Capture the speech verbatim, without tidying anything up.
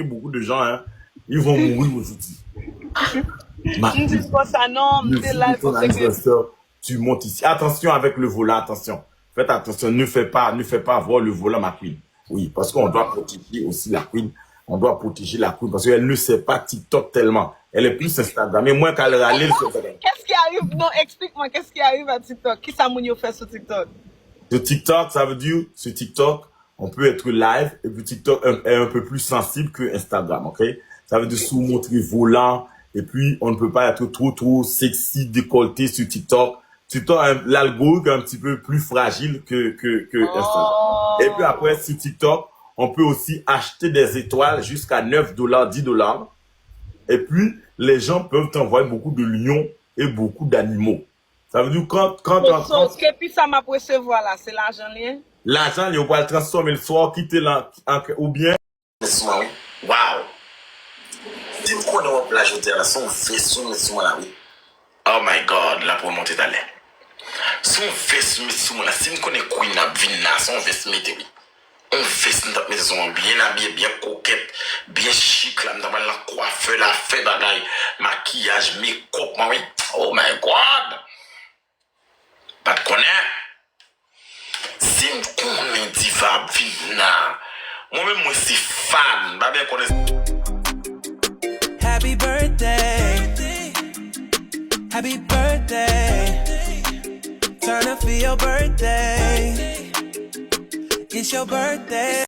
beaucoup de gens, hein, ils vont mourir aujourd'hui. Ma M di l konsa non, m le te jour la de ton konsekans. Anniversaire, tu montes ici. Attention avec le volant, attention. Faites attention, ne faites pas, ne faites pas avoir le volant, ma queen. Oui, parce qu'on doit protéger aussi la queen. On doit protéger la queen parce qu'elle ne sait pas TikTok tellement. Elle est plus Instagram. Et moi, quand elle râle, elle se fait. Qu'est-ce qui arrive? Non, explique-moi, qu'est-ce qui arrive à TikTok? Kisa moun yo fè sou TikTok? Sur TikTok, ça veut dire, sur TikTok, on peut être live et puis TikTok est un peu plus sensible que Instagram, ok? Ça veut dire si vous montrez volant et puis on ne peut pas être trop trop sexy, décolleté sur TikTok. TikTok, l'algorithme est un petit peu plus fragile que, que, que Instagram. Et puis après, sur TikTok, on peut aussi acheter des étoiles jusqu'à neuf dollars, dix dollars. Et puis, les gens peuvent t'envoyer beaucoup de lions et beaucoup d'animaux. Ça veut dire quand, quand, So, quand, so, epi sa m ap resevwa la, se lajan li ye? Lajan li, ou pral transfòme l swa ou kite l an, an, oubyen Sou mwen, wi. Wow! Si m konnen w ap la jodi a la, se yon vès ou met sou mwen la, wi. Oh my God, l ap remonte talè. Se yon vès ou met sou mwen la. Si m konnen Queen ap vin la, se yon vès m mete, wi. Yon vès m t ap mete sou mwen, byen abiye, byen kokèt, byen chik la. M t ap al nan kwafè la, fè bagay, makiyaj, mekòp mwen, wi. Oh my God! Pa t konnen. Si m konnen Diva ap vin la, mwen menm mwen se fan, m pa byen konnen. Happy birthday. Happy birthday. Turn up for your birthday. It's your birthday.